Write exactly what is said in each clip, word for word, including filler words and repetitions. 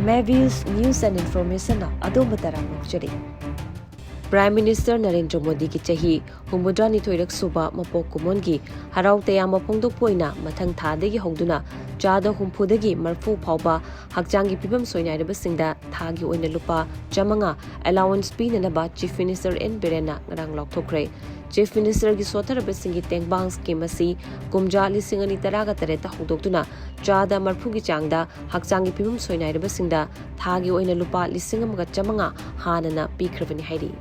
Mavis News and Informationꯅ ꯑꯗꯣꯝꯕꯨ ꯇꯔꯥꯝꯅ ꯑꯣꯛꯆꯔꯤ꯫ Prime Minister Narendra ꯃꯣꯗꯤꯒꯤ ꯆꯍꯤ ꯍꯨꯝꯐꯨꯇꯔꯥꯅꯤꯊꯣꯏꯔꯛ ꯁꯨꯕ ꯃꯄꯣꯛ ꯀꯨꯝꯑꯣꯟꯒꯤ ꯍꯔꯥꯎ ꯇꯌꯥꯝꯕ ꯐꯣꯡꯗꯣꯛꯄ ꯑꯣꯏꯅ ꯃꯊꯪ ꯊꯥꯗꯒꯤ ꯍꯧꯗꯨꯅ ꯆꯥꯗ ꯍꯨꯝꯐꯨꯗꯒꯤ ꯃꯔꯤꯐꯨ ꯐꯥꯎꯕ ꯍꯛꯆꯥꯡꯒꯤ ꯐꯤꯕꯝ ꯁꯣꯏꯅꯥꯏꯔꯕꯁꯤꯡꯗ ꯊꯥꯒꯤ ꯑꯣꯏꯅ ꯂꯨꯄꯥ ꯆꯥꯃꯉꯥ allowance ꯄꯤꯅꯅꯕ Chief Minister ꯑꯦꯟ ꯕꯤꯔꯦꯟꯅ ꯉꯔꯥꯡ ꯂꯥꯎꯊꯣꯛꯈ꯭ꯔꯦ꯫ Chief Ministerꯒꯤ ꯁꯣꯠꯊꯔꯕꯁꯤꯡꯒꯤ ꯇꯦꯡꯕꯥꯡ scheme ꯑꯁꯤ ꯀꯨꯝꯖꯥ ꯂꯤꯁꯤꯡ ꯑꯅꯤ ꯇꯔꯥꯒ ꯇꯔꯦꯠꯇ ꯍꯧꯗꯣꯛꯇꯨꯅ ꯆꯥꯗ ꯃꯔꯤꯐꯨꯒꯤ ꯆꯥꯡꯗ ꯍꯛꯆꯥꯡꯒꯤ ꯐꯤꯕꯝ ꯁꯣꯏꯅꯥꯏꯔꯕꯁꯤꯡꯗ ꯊꯥꯒꯤ ꯑꯣꯏꯅ ꯂꯨꯄꯥ ꯂꯤꯁꯤꯡ ꯑꯃꯒ ꯆꯥꯃꯉꯥ ꯍꯥꯟꯅꯅ ꯄꯤꯈ꯭ꯔꯕꯅꯤ ꯍꯥꯏꯔꯤ꯫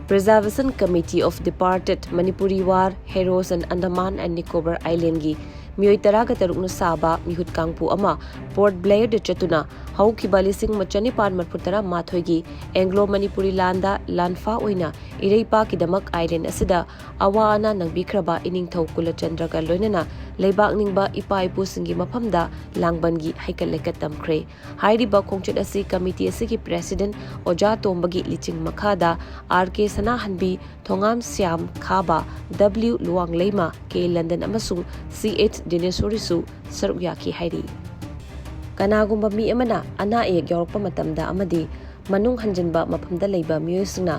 Preservation Committee of Departed Manipuri War Heroes and Andaman and Nicobar Islandꯒꯤ ꯃꯤꯑꯣꯏ ꯇꯔꯥꯒ ꯇꯔꯨꯛꯅ ꯁꯥꯕ ꯃꯤꯍꯨꯠ ꯀꯥꯡꯕꯨ ꯑꯃ Port Blairꯗ ꯆꯠꯇꯨꯅ ꯍꯧꯈꯤꯕ ꯂꯤꯁꯤꯡ ꯑꯃ ꯆꯅꯤꯄꯥꯟ ꯃꯔꯤꯐꯨ ꯇꯔꯥ ꯃꯥꯊꯣꯏꯒꯤ Anglo Manipuri ꯂꯥꯟꯗ ꯂꯥꯟꯐꯥ ꯑꯣꯏꯅ ꯏꯔꯩꯄꯥꯛꯀꯤꯗꯃꯛ island ꯑꯁꯤꯗ ꯑꯋꯥ ꯑꯅꯥ ꯅꯪꯕꯤꯈ꯭ꯔꯕ ꯏꯅꯤꯡꯊꯧ ꯀꯨꯂꯆꯟꯗ꯭ꯔꯒ ꯂꯣꯏꯅꯅ ꯂꯩꯕꯥꯛ ꯅꯤꯡꯕ ꯏꯄꯥ ꯏꯄꯨꯁꯤꯡꯒꯤ ꯃꯐꯝꯗ ꯂꯥꯡꯕꯟꯒꯤ ꯍꯩꯀꯠ ꯂꯩꯀꯠ ꯇꯝꯈ꯭ꯔꯦ꯫ ꯍꯥꯏꯔꯤꯕ ꯈꯣꯡꯆꯠ ꯑꯁꯤ committee ꯑꯁꯤꯒꯤ President ꯑꯣꯖꯥ ꯇꯣꯝꯕꯒꯤ ꯂꯤꯆꯤꯡ ꯃꯈꯥꯗ ꯑꯥꯔ ꯀꯦ ꯁꯅꯥꯍꯟꯕꯤ, ꯊꯣꯉꯥꯝ ꯁ꯭ꯌꯥꯝ ꯈꯥꯕ, ꯗꯕ꯭ꯂꯤꯎ ꯂꯨꯋꯥꯡꯂꯩꯃ, ꯀꯦ ꯂꯟꯗꯟ ꯑꯃꯁꯨꯡ ꯁꯤ ꯑꯩꯆ ꯗꯤꯅꯦꯁꯣꯔꯤꯁꯨ ꯁꯔꯨꯛ ꯌꯥꯈꯤ ꯍꯥꯏꯔꯤ꯫ ꯀꯅꯥꯒꯨꯝꯕ ꯃꯤ ꯑꯃꯅ ꯑꯅꯥ ꯑꯌꯦꯛ ꯌꯥꯎꯔꯛꯄ ꯃꯇꯝꯗ ꯑꯃꯗꯤ ꯃꯅꯨꯡ ꯍꯟꯖꯤꯟꯕ ꯃꯐꯝꯗ ꯂꯩꯕ ꯃꯤꯑꯣꯏꯁꯤꯡꯅ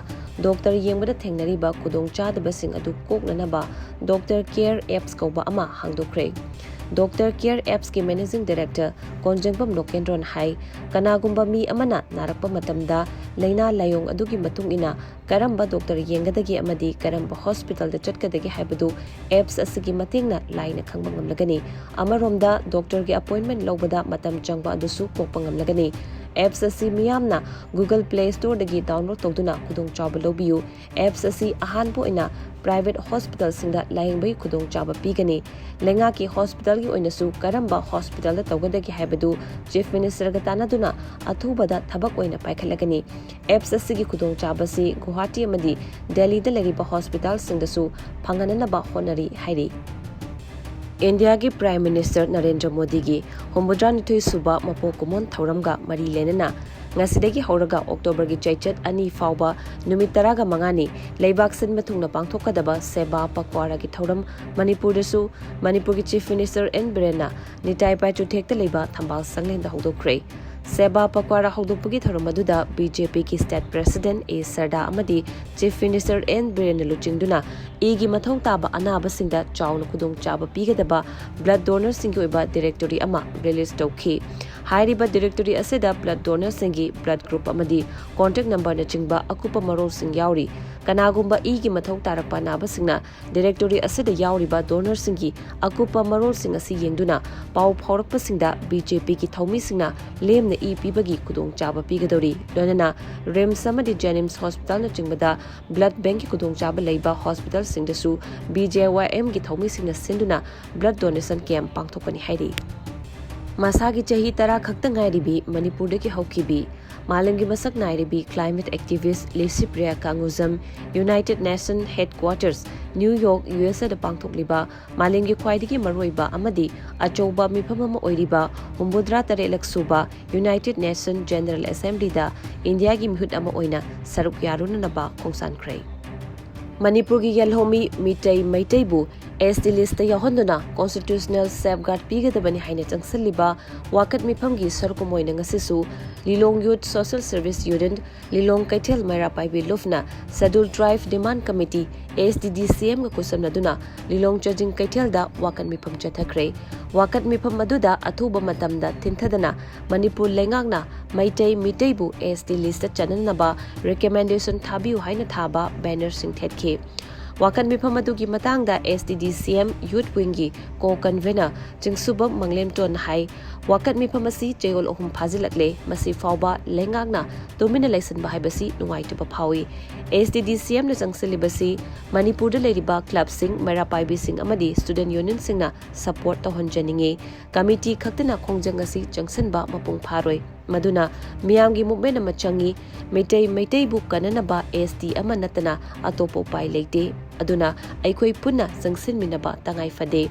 ꯗꯣꯛꯇꯔ ꯌꯦꯡꯕꯗ ꯊꯦꯡꯅꯔꯤꯕ ꯈꯨꯗꯣꯡꯆꯥꯗꯕꯁꯤꯡ ꯑꯗꯨ ꯀꯣꯛꯅꯅꯕ Doctor Care Apps ꯀꯧꯕ ꯑꯃ ꯍꯥꯡꯗꯣꯛꯈ꯭ꯔꯦ꯫ Doctor Care Appsꯀꯤ Managing Director ꯀꯣꯟꯖꯦꯡꯕꯝ ꯂꯣꯀꯦꯟꯗ꯭ꯔꯣꯅ ꯍꯥꯏ, ꯀꯅꯥꯒꯨꯝꯕ ꯃꯤ ꯑꯃꯅ ꯅꯥꯔꯛꯄ ꯃꯇꯝꯗ ꯂꯥꯏꯅꯥ ꯂꯥꯏꯑꯣꯡ ꯑꯗꯨꯒꯤ ꯃꯇꯨꯡ ꯏꯟꯅ ꯀꯔꯝꯕ ꯗꯣꯛꯇꯔ ꯌꯦꯡꯒꯗꯒꯦ ꯑꯃꯗꯤ ꯀꯔꯝꯕ ꯍꯣꯁꯄꯤꯇꯥꯜꯗ ꯆꯠꯀꯗꯒꯦ ꯍꯥꯏꯕꯗꯨ apps ꯑꯁꯤꯒꯤ ꯃꯇꯦꯡꯅ ꯂꯥꯏꯅ ꯈꯪꯕ ꯉꯝꯂꯒꯅꯤ꯫ ꯑꯃꯔꯣꯝꯗ, ꯗꯣꯛꯇꯔꯒꯤ appointment ꯂꯧꯕꯗ ꯃꯇꯝ ꯆꯪꯕ ꯑꯗꯨꯁꯨ ꯀꯣꯛꯄ ꯉꯝꯂꯒꯅꯤ꯫ Apps ꯑꯁꯤ ꯃꯤꯌꯥꯝꯅ Google Play Storeꯗꯒꯤ download ꯇꯧꯗꯨꯅ ꯈꯨꯗꯣꯡꯆꯥꯕ ꯂꯧꯕꯤꯌꯨ꯫ Apps ꯑꯁꯤ ꯑꯍꯥꯟꯕ ꯑꯣꯏꯅ private hospitalꯁꯤꯡꯗ ꯂꯥꯌꯦꯡꯕꯒꯤ ꯈꯨꯗꯣꯡꯆꯥꯕ ꯄꯤꯒꯅꯤ꯫ ꯂꯩꯉꯥꯛꯀꯤ ꯍꯣꯁꯄꯤꯇꯥꯜꯒꯤ ꯑꯣꯏꯅꯁꯨ ꯀꯔꯝꯕ ꯍꯣꯁꯄꯤꯇꯥꯜꯗ ꯇꯧꯒꯗꯒꯦ ꯍꯥꯏꯕꯗꯨ Chief Ministerꯒ ꯇꯥꯟꯅꯗꯨꯅ ꯑꯊꯨꯕꯗ ꯊꯕꯛ ꯑꯣꯏꯅ ꯄꯥꯏꯈꯠꯂꯒꯅꯤ꯫ Apps ꯑꯁꯤꯒꯤ ꯈꯨꯗꯣꯡꯆꯥꯕꯁꯤ ꯒꯨꯋꯥꯍꯥꯇꯤ ꯑꯃꯗꯤ ꯗꯦꯜꯂꯤꯗ ꯂꯩꯔꯤꯕ ꯍꯣꯁꯄꯤꯇꯥꯜꯁꯤꯡꯗꯁꯨ ꯐꯪꯍꯟꯅꯅꯕ ꯍꯣꯠꯅꯔꯤ ꯍꯥꯏꯔꯤ꯫ ꯏꯟꯗꯤꯌꯥꯒꯤ Prime Minister ꯅꯔꯦꯟꯗ꯭ꯔ ꯃꯣꯗꯤꯒꯤ ꯍꯨꯝꯐꯨꯇꯔꯥꯅꯤꯊꯣꯏ ꯁꯨꯕ ꯃꯄꯣꯛ ꯀꯨꯝꯑꯣꯟ ꯊꯧꯔꯝꯒ ꯃꯔꯤ ꯂꯩꯅꯅ ꯉꯁꯤꯗꯒꯤ ꯍꯧꯔꯒ Octoberꯒꯤ ꯆꯩꯆꯠ ꯑꯅꯤ ꯐꯥꯎꯕ ꯅꯨꯃꯤꯠ ꯇꯔꯥꯒ ꯃꯉꯥꯅꯤ ꯂꯩꯕꯥꯛ ꯁꯤꯟꯕ ꯊꯨꯡꯅ ꯄꯥꯡꯊꯣꯛꯀꯗꯕ ꯁꯦꯕꯥ ꯄꯛꯋꯥꯔꯥꯒꯤ ꯊꯧꯔꯝ ꯃꯅꯤꯄꯨꯔꯗꯁꯨ ꯃꯅꯤꯄꯨꯔꯒꯤ Chief Minister ꯑꯦꯟ ꯕꯤꯔꯦꯟꯅ ꯅꯤꯇꯥꯏ ꯄꯥꯏꯆꯨꯊꯦꯛꯇ ꯂꯩꯕ ꯊꯝꯕꯥꯜ ꯁꯪꯂꯦꯟꯗ ꯍꯧꯗꯣꯛꯈ꯭ꯔꯦ꯫ ꯁꯦꯕꯥ ꯄꯛꯋꯥꯔꯥ ꯍꯧꯗꯣꯛꯄꯒꯤ ꯊꯧꯔꯝ ꯑꯗꯨꯗ ꯕꯤ ꯖꯦ ꯄꯤꯒꯤ state president ꯑꯦ ꯁꯔꯗꯥ ꯑꯃꯗꯤ Chief Minister ꯑꯦꯟ ꯕꯤꯔꯦꯟꯅ ꯂꯨꯆꯤꯡꯗꯨꯅ ꯏꯒꯤ ꯃꯊꯧ ꯇꯥꯕ ꯑꯅꯥꯕꯁꯤꯡꯗ ꯆꯥꯎꯅ ꯈꯨꯗꯣꯡꯆꯥꯕ ꯄꯤꯒꯗꯕ blood donorꯁꯤꯡꯒꯤ ꯑꯣꯏꯕ directory ꯑꯃ release ꯇꯧꯈꯤ꯫ ꯍꯥꯏꯔꯤꯕ directory ꯑꯁꯤꯗ blood donorꯁꯤꯡꯒꯤ blood group ꯑꯃꯗꯤ contact numberꯅꯆꯤꯡꯕ ꯑꯀꯨꯞꯄ ꯃꯔꯣꯜꯁꯤꯡ ꯌꯥꯎꯔꯤ꯫ ꯀꯅꯥꯒꯨꯝꯕ ꯏꯒꯤ ꯃꯊꯧ ꯇꯥꯔꯛꯄ ꯑꯅꯥꯕꯁꯤꯡꯅ directory ꯑꯁꯤꯗ ꯌꯥꯎꯔꯤꯕ donorꯁꯤꯡꯒꯤ ꯑꯀꯨꯞꯄ ꯃꯔꯣꯜꯁꯤꯡ ꯑꯁꯤ ꯌꯦꯡꯗꯨꯅ ꯄꯥꯎ ꯐꯥꯎꯔꯛꯄꯁꯤꯡꯗ ꯕꯤ ꯖꯦ ꯄꯤꯒꯤ ꯊꯧꯃꯤꯁꯤꯡꯅ ꯂꯦꯝꯅ ꯏ ꯄꯤꯕꯒꯤ ꯈꯨꯗꯣꯡꯆꯥꯕ ꯄꯤꯒꯗꯧꯔꯤ꯫ ꯂꯣꯏꯅꯅ ꯔꯤꯝꯁ ꯑꯃꯗꯤ ꯖꯦꯅꯤꯝꯁ ꯍꯣꯁꯄꯤꯇꯥꯜꯅꯆꯤꯡꯕꯗ blood bankꯀꯤ ꯈꯨꯗꯣꯡꯆꯥꯕ ꯂꯩꯕ ꯍꯣꯁꯄꯤꯇꯥꯜꯁꯤꯡꯗꯁꯨ ꯕꯤ ꯖꯦ ꯋꯥꯏ ꯑꯦꯝꯒꯤ ꯊꯧꯃꯤꯁꯤꯡꯅ ꯁꯤꯟꯗꯨꯅ blood donation camp ꯄꯥꯡꯊꯣꯛꯀꯅꯤ ꯍꯥꯏꯔꯤ꯫ ꯃꯁꯥꯒꯤ ꯆꯍꯤ ꯇꯔꯥ ꯈꯛꯇ ꯉꯥꯏꯔꯤꯕꯤ ꯃꯅꯤꯄꯨꯔꯗꯒꯤ ꯍꯧꯈꯤꯕꯤ ꯃꯥꯂꯦꯝꯒꯤ ꯃꯁꯛ ꯅꯥꯏꯔꯤꯕꯤ climate activist Licypriya Kangujam United Nation headquarters New York, U S ꯑꯦꯗ ꯄꯥꯡꯊꯣꯛꯂꯤꯕ ꯃꯥꯂꯦꯝꯒꯤ ꯈ꯭ꯋꯥꯏꯗꯒꯤ ꯃꯔꯨꯑꯣꯏꯕ ꯑꯃꯗꯤ ꯑꯆꯧꯕ ꯃꯤꯐꯝ ꯑꯃ ꯑꯣꯏꯔꯤꯕ ꯍꯨꯝꯐꯨꯇꯔꯥ ꯇꯔꯦꯠꯂꯛ ꯁꯨꯕ United Nation General Assemblyꯗ ꯏꯟꯗꯤꯌꯥꯒꯤ ꯃꯤꯍꯨꯠ ꯑꯃ ꯑꯣꯏꯅ ꯁꯔꯨꯛ ꯌꯥꯔꯨꯅꯅꯕ ꯈꯣꯡꯁꯥꯟꯈ꯭ꯔꯦ꯫ ꯃꯅꯤꯄꯨꯔꯒꯤ ꯌꯦꯜꯍꯧꯃꯤ ꯃꯤꯇꯩ ꯃꯩꯇꯩꯕꯨ ꯑꯦꯁ ꯇꯤ listꯇ ꯌꯥꯎꯍꯟꯗꯨꯅ constitutional safeguard ꯄꯤꯒꯗꯕꯅꯤ ꯍꯥꯏꯅ ꯆꯪꯁꯤꯜꯂꯤꯕ ꯋꯥꯀꯠ ꯃꯤꯐꯝꯒꯤ ꯁꯔꯨꯛ ꯑꯃ ꯑꯣꯏꯅ ꯉꯁꯤꯁꯨ ꯂꯤꯂꯣꯡ Youth Social Service Unit, ꯂꯤꯂꯣꯡ ꯀꯩꯊꯦꯜ ꯃꯩꯔꯥ ꯄꯥꯏꯕꯤ ꯂꯨꯞꯅ Scheduled Tribe Demand Committee, S T D C Mꯒ ꯈꯨꯠꯁꯝꯅꯗꯨꯅ ꯂꯤꯂꯣꯡ ꯆꯥꯖꯤꯡ ꯀꯩꯊꯦꯜꯗ ꯋꯥꯀꯠ ꯃꯤꯐꯝ ꯆꯠꯊꯈ꯭ꯔꯦ꯫ ꯋꯥꯀꯠ ꯃꯤꯐꯝ ꯑꯗꯨꯗ ꯑꯊꯨꯕ ꯃꯇꯝꯗ ꯊꯤꯟꯊꯗꯅ ꯃꯅꯤꯄꯨꯔ ꯂꯩꯉꯥꯛꯅ ꯃꯩꯇꯩ ꯃꯤꯇꯩꯕꯨ ꯑꯦꯁ ꯇꯤ listꯇ ꯆꯟꯅꯅꯕ recommendation ꯊꯥꯕꯤꯌꯨ ꯍꯥꯏꯅ ꯊꯥꯕ bannerꯁꯤꯡ ꯊꯦꯠꯈꯤ꯫ ꯋꯥꯀꯠ ꯃꯤꯐꯝ ꯑꯗꯨꯒꯤ ꯃꯇꯥꯡꯗ S T D C M Youth Wingꯒꯤ co-convener ꯆꯤꯡꯁꯨꯕꯝ ꯃꯪꯂꯦꯝꯇꯣꯟꯅ ꯍꯥꯏ, ꯋꯥꯀꯠ ꯃꯤꯐꯝ ꯑꯁꯤ ꯆꯌꯣꯜ ꯑꯍꯨꯝ ꯐꯥꯖꯤꯜꯂꯛꯂꯦ, ꯃꯁꯤ ꯐꯥꯎꯕ ꯂꯩꯉꯥꯛꯅ ꯇꯨꯃꯤꯟꯅ ꯂꯩꯁꯤꯟꯕ ꯍꯥꯏꯕꯁꯤ ꯅꯨꯡꯉꯥꯏꯇꯕ ꯐꯥꯎꯏ꯫ S T D C Mꯅ ꯆꯪꯁꯤꯜꯂꯤꯕꯁꯤ ꯃꯅꯤꯄꯨꯔꯗ ꯂꯩꯔꯤꯕ clubꯁꯤꯡ, ꯃꯩꯔꯥ ꯄꯥꯏꯕꯤꯁꯤꯡ ꯑꯃꯗꯤ student unionꯁꯤꯡꯅ support ꯇꯧꯍꯟꯖꯅꯤꯡꯏ꯫ Committee ꯈꯛꯇꯅ ꯈꯣꯡꯖꯪ ꯑꯁꯤ ꯆꯪꯁꯤꯟꯕ ꯃꯄꯨꯡ ꯐꯥꯔꯣꯏ꯫ ꯃꯗꯨꯅ ꯃꯤꯌꯥꯝꯒꯤ movement ꯑꯃ ꯆꯪꯏ꯫ ꯃꯩꯇꯩ ꯃꯩꯇꯩꯕꯨ ꯀꯟꯅꯅꯕ S T ꯑꯃ ꯅꯠꯇꯅ ꯑꯇꯣꯞꯄ ꯎꯄꯥꯏ ꯂꯩꯇꯦ꯫ ꯑꯗꯨꯅ ꯑꯩꯈꯣꯏ ꯄꯨꯟꯅ ꯆꯪꯁꯤꯟꯃꯤꯟꯅꯕ ꯇꯉꯥꯏ ꯐꯗꯦ꯫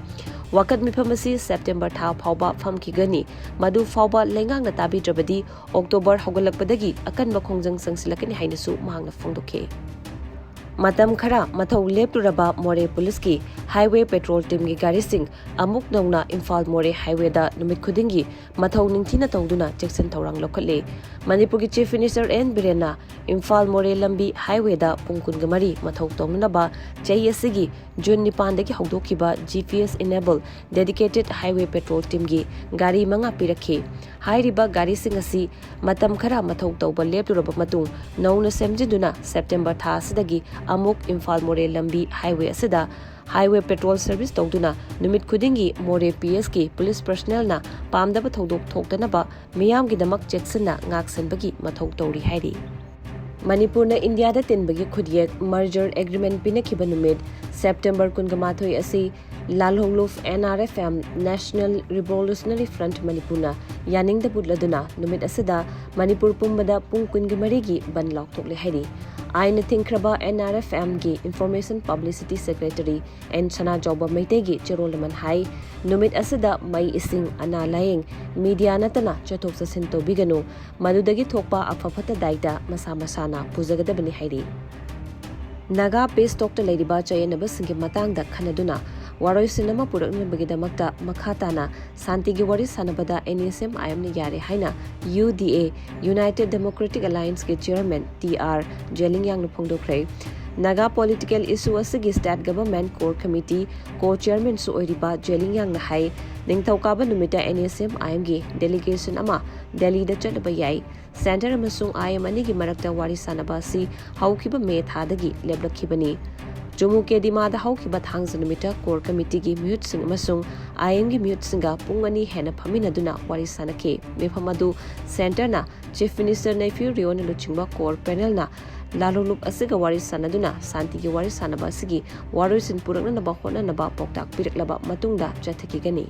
ꯋꯥꯀꯠ ꯃꯤꯐꯝ ꯑꯁꯤ September ꯊꯥ ꯐꯥꯎꯕ ꯐꯝꯈꯤꯒꯅꯤ꯫ ꯃꯗꯨ ꯐꯥꯎꯕ ꯂꯩꯉꯥꯛꯅ ꯇꯥꯕꯤꯗ꯭ꯔꯕꯗꯤ October ꯍꯧꯒꯠꯂꯛꯄꯗꯒꯤ ꯑꯀꯟꯕ ꯈꯣꯡꯖꯪ ꯆꯪꯁꯤꯜꯂꯛꯀꯅꯤ ꯍꯥꯏꯅꯁꯨ ꯃꯍꯥꯛꯅ ꯐꯣꯡꯗꯣꯛꯈꯤ꯫ ꯃꯇꯝ ꯈꯔ ꯃꯊꯧ ꯂꯦꯞꯂꯨꯔꯕ ꯃꯣꯔꯦ ꯄꯨꯂꯤꯁꯀꯤ highway patrol teamꯒꯤ ꯒꯥꯔꯤꯁꯤꯡ ꯑꯃꯨꯛ ꯅꯧꯅ ꯏꯝꯐꯥꯜ ꯃꯣꯔꯦ highwayꯗ ꯅꯨꯃꯤꯠ ꯈꯨꯗꯤꯡꯒꯤ ꯃꯊꯧ ꯅꯤꯡꯊꯤꯅ ꯇꯧꯗꯨꯅ ꯆꯦꯛꯁꯤꯟ ꯊꯧꯔꯥꯡ ꯂꯧꯈꯠꯂꯤ꯫ ꯃꯅꯤꯄꯨꯔꯒꯤ Chief Minister N ꯕꯤꯔꯦꯟꯅ ꯏꯝꯐꯥꯜ ꯃꯣꯔꯦ ꯂꯝꯕꯤ highwayꯗ ꯄꯨꯡ ꯀꯨꯟꯒ ꯃꯔꯤ ꯃꯊꯧ ꯇꯧꯅꯅꯕ ꯆꯍꯤ ꯑꯁꯤꯒꯤ ꯖꯨꯟ ꯅꯤꯄꯥꯟꯗꯒꯤ ꯍꯧꯗꯣꯛꯈꯤꯕ G P S enabled dedicated highway patrol teamꯒꯤ ꯒꯥꯔꯤ ꯃꯉꯥ ꯄꯤꯔꯛꯈꯤ꯫ ꯍꯥꯏꯔꯤꯕ ꯒꯥꯔꯤꯁꯤꯡ ꯑꯁꯤ ꯃꯇꯝ ꯈꯔ ꯃꯊꯧ ꯇꯧꯕ ꯂꯦꯞꯂꯨꯔꯕ ꯃꯇꯨꯡ ꯅꯧꯅ ꯁꯦꯝꯖꯤꯟꯗꯨꯅ September ꯊꯥ ꯑꯁꯤꯗꯒꯤ ꯑꯃꯨꯛ ꯏꯝꯐꯥꯜ ꯃꯣꯔꯦ ꯂꯝꯕꯤ highway ꯑꯁꯤꯗ highway patrol service ꯇꯧꯗꯨꯅ ꯅꯨꯃꯤꯠ ꯈꯨꯗꯤꯡꯒꯤ ꯃꯣꯔꯦ P S ꯀꯤ police personnelꯅ ꯄꯥꯝꯗꯕ ꯊꯧꯗꯣꯛ ꯊꯣꯛꯇꯅꯕ ꯃꯤꯌꯥꯝꯒꯤꯗꯃꯛ ꯆꯦꯛꯁꯤꯟꯅ ꯉꯥꯛꯁꯦꯟꯕꯒꯤ ꯃꯊꯧ ꯇꯧꯔꯤ ꯍꯥꯏꯔꯤ꯫ ꯃꯅꯤꯄꯨꯔꯅ ꯏꯟꯗꯤꯌꯥꯗ ꯇꯤꯟꯕꯒꯤ ꯈꯨꯠꯌꯦꯛ merger agreement ꯄꯤꯅꯈꯤꯕ ꯅꯨꯃꯤꯠ September ꯀꯨꯟꯒ ꯃꯥꯊꯣꯏ ꯑꯁꯤ ꯂꯥꯜꯍꯧꯂꯨꯞ N R F M National Revolutionary Front ꯃꯅꯤꯄꯨꯔꯅ ꯌꯥꯅꯤꯡꯗꯕ ꯎꯠꯂꯗꯨꯅ ꯅꯨꯃꯤꯠ ꯑꯁꯤꯗ ꯃꯅꯤꯄꯨꯔ ꯄꯨꯝꯕꯗ ꯄꯨꯡ ꯀꯨꯟꯒ ꯃꯔꯤꯒꯤ ꯕꯟ ꯂꯥꯎꯊꯣꯛꯂꯦ ꯍꯥꯏꯔꯤ꯫ ꯑꯥꯏꯟꯅ ꯊꯤꯡꯈ꯭ꯔꯕ N R F Mꯒꯤ Information Publicity Secretary N ꯁꯅꯥꯖꯥꯎꯕ ꯃꯩꯇꯩꯒꯤ ꯆꯦꯔꯣꯜ ꯑꯃꯅ ꯍꯥꯏ, ꯅꯨꯃꯤꯠ ꯑꯁꯤꯗ ꯃꯩ, ꯏꯁꯤꯡ, ꯑꯅꯥ ꯂꯥꯌꯦꯡ, media ꯅꯠꯇꯅ ꯆꯠꯊꯣꯛ ꯆꯠꯁꯤꯟ ꯇꯧꯕꯤꯒꯅꯨ, ꯃꯗꯨꯗꯒꯤ ꯊꯣꯛꯄ ꯑꯐ ꯐꯠꯇ ꯗꯥꯏꯇ ꯃꯁꯥ ꯃꯁꯥꯅ ꯄꯨꯖꯒꯗꯕꯅꯤ ꯍꯥꯏꯔꯤ꯫ ꯅꯥꯒꯥ peace talkꯇ ꯂꯩꯔꯤꯕ ꯆꯌꯦꯠꯅꯕꯁꯤꯡꯒꯤ ꯃꯇꯥꯡꯗ ꯈꯟꯅꯗꯨꯅ ꯋꯥꯔꯣꯏꯁꯤꯟ ꯑꯃ ꯄꯨꯔꯛꯅꯕꯒꯤꯗꯃꯛꯇ ꯃꯈꯥ ꯇꯥꯅ ꯁꯥꯟꯇꯤꯒꯤ ꯋꯥꯔꯤ ꯁꯥꯟꯅꯕꯗ N S M I Mꯅ ꯌꯥꯔꯦ ꯍꯥꯏꯅ U D A, United Democratic Allianceꯀꯤ chairman T R ꯖꯦꯂꯤꯡꯌꯥꯡꯅ ꯐꯣꯡꯗꯣꯛꯈ꯭ꯔꯦ꯫ Naga political issue ꯑꯁꯤꯒꯤ state government core committee co-chairmanꯁꯨ ꯑꯣꯏꯔꯤꯕ ꯖꯦꯂꯤꯡꯌꯥꯡꯅ ꯍꯥꯏ, ꯅꯤꯡꯊꯧꯀꯥꯕ ꯅꯨꯃꯤꯠꯇ N S M I Mꯒꯤ delegation ꯑꯃ ꯗꯦꯜꯂꯤꯗ ꯆꯠꯂꯨꯕ ꯌꯥꯏ꯫ Centre ꯑꯃꯁꯨꯡ I M ꯑꯅꯤꯒꯤ ꯃꯔꯛꯇ ꯋꯥꯔꯤ ꯁꯥꯅꯕ ꯑꯁꯤ ꯍꯧꯈꯤꯕ ꯃꯦ ꯊꯥꯗꯒꯤ ꯂꯦꯞꯂꯛꯈꯤꯕꯅꯤ꯫ ꯖꯝꯃꯨ ꯀꯦꯗꯤꯃꯥꯗ ꯍꯧꯈꯤꯕ ꯊꯥꯡꯖ ꯅꯨꯃꯤꯠꯇ core committeeꯒꯤ ꯃꯤꯍꯨꯠꯁꯤꯡ ꯑꯃꯁꯨꯡ I M ꯒꯤ ꯃꯤꯍꯨꯠꯁꯤꯡꯒ ꯄꯨꯡ ꯑꯅꯤ ꯍꯦꯟꯅ ꯐꯝꯃꯤꯟꯅꯗꯨꯅ ꯋꯥꯔꯤ ꯁꯥꯅꯈꯤ꯫ ꯃꯤꯐꯝ ꯑꯗꯨ Centreꯅ Chief Minister Neiphiu Rioꯅ ꯂꯨꯆꯤꯡꯕ core panelꯅ ꯂꯥꯜꯍꯧꯂꯨꯞ ꯑꯁꯤꯒ ꯋꯥꯔꯤ ꯁꯥꯅꯗꯨꯅ ꯁꯥꯟꯇꯤꯒꯤ ꯋꯥꯔꯤ ꯁꯥꯅꯕ ꯑꯁꯤꯒꯤ ꯋꯥꯔꯣꯏꯁꯤꯟ ꯄꯨꯔꯛꯅꯅꯕ ꯍꯣꯠꯅꯅꯕ ꯄꯥꯎꯇꯥꯛ ꯄꯤꯔꯛꯂꯕ ꯃꯇꯨꯡꯗ ꯆꯠꯊꯈꯤꯒꯅꯤ꯫